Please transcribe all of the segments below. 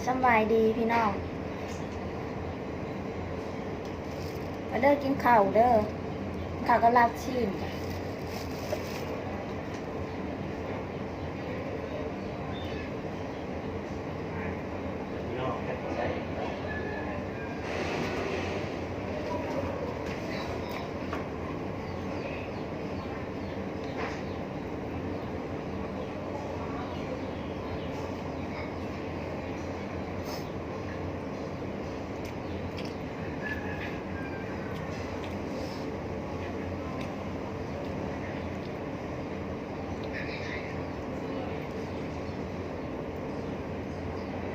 ສະບາຍດີພີ່ນ້ອງ ມາເດີກິນເຂົ້າເດີ ເຂົ້າກັບລາບຊີ້ນ.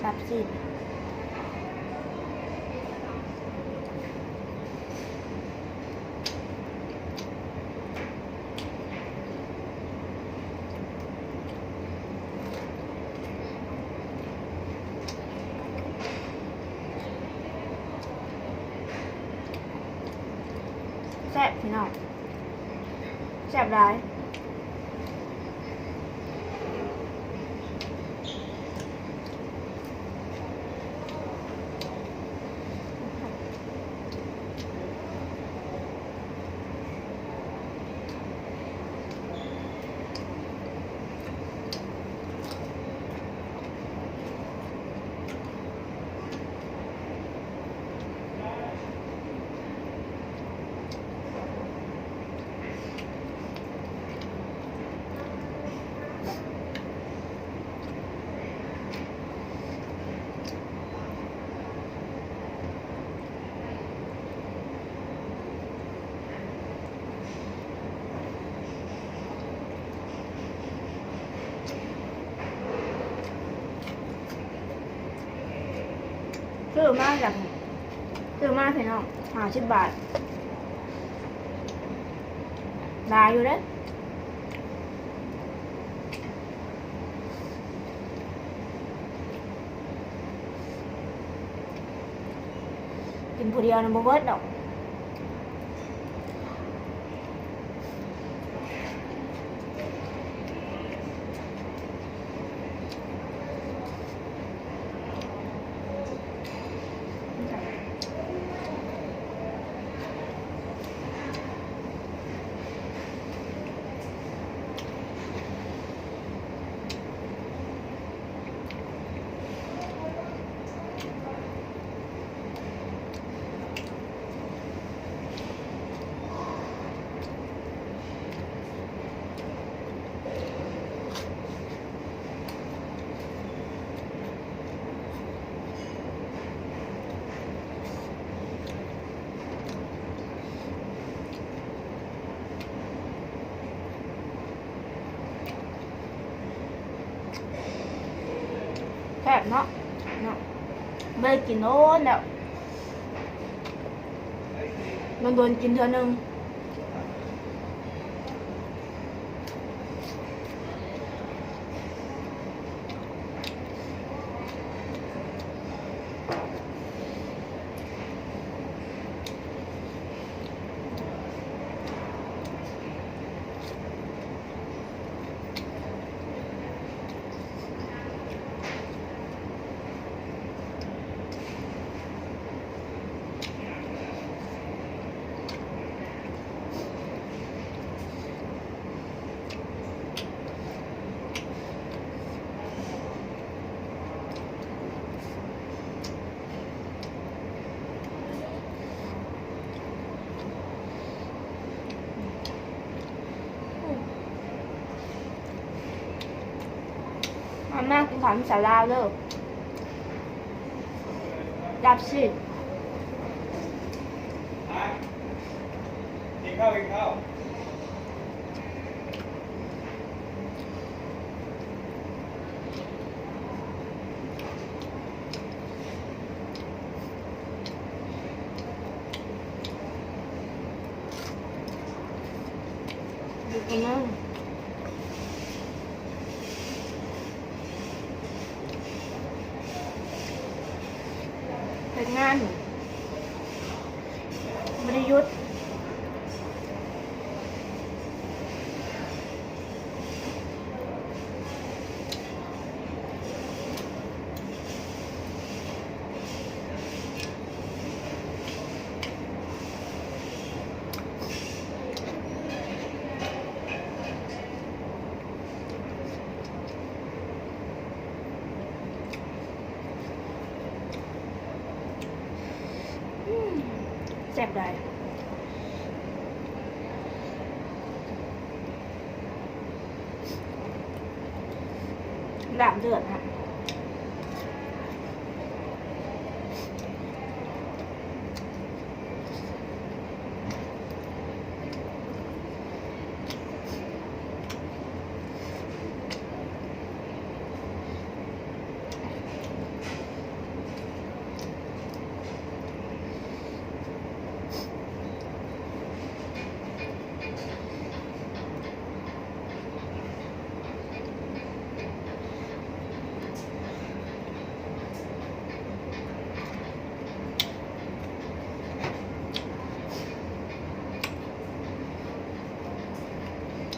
ລາບຊີ້ນ ແຊບພີ່ນ້ອງ ແຊບຫຼາຍ. ຊື້ມາຈາກ ຊື້ມາພີ່ນ້ອງ ຫ້າສິບບາດ ຫຼາຍຢູ່ເດ້. ກິນຜູ້ດຽວນະບໍ່ເບິດດອກ. ແຊບເນາະ ເນາະ ບໍ່ໄດ້ກິນໂດນແລ້ວ ດົນໆກິນເທື່ອໜຶ່ງ. ມາ ມາກິນເຂົ້ານຳສາວລາວເດີ ລາບຊີ້ນ ກິນເຂົ້າ ກິນເຂົ້າ. ເຮັດງານ ບໍ່ໄດ້ຢຸດ. ແຊບຫຼາຍ ລາບເລືອດນະ.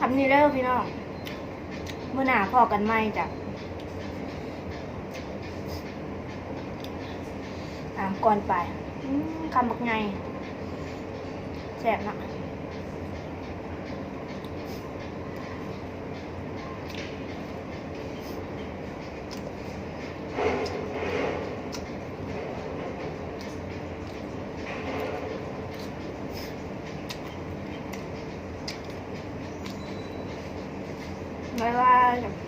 ສ່ຳນີ້ເດີພີ່ນ້ອງ ມື້ໜ້າພໍ້ກັນໃໝ່ຈ້ະ. ຕາມກ່ອນໄປ ອືມ ຄຳບັກໃຫຍ່ ແຊບເນາະ. ບາຍບາຍ.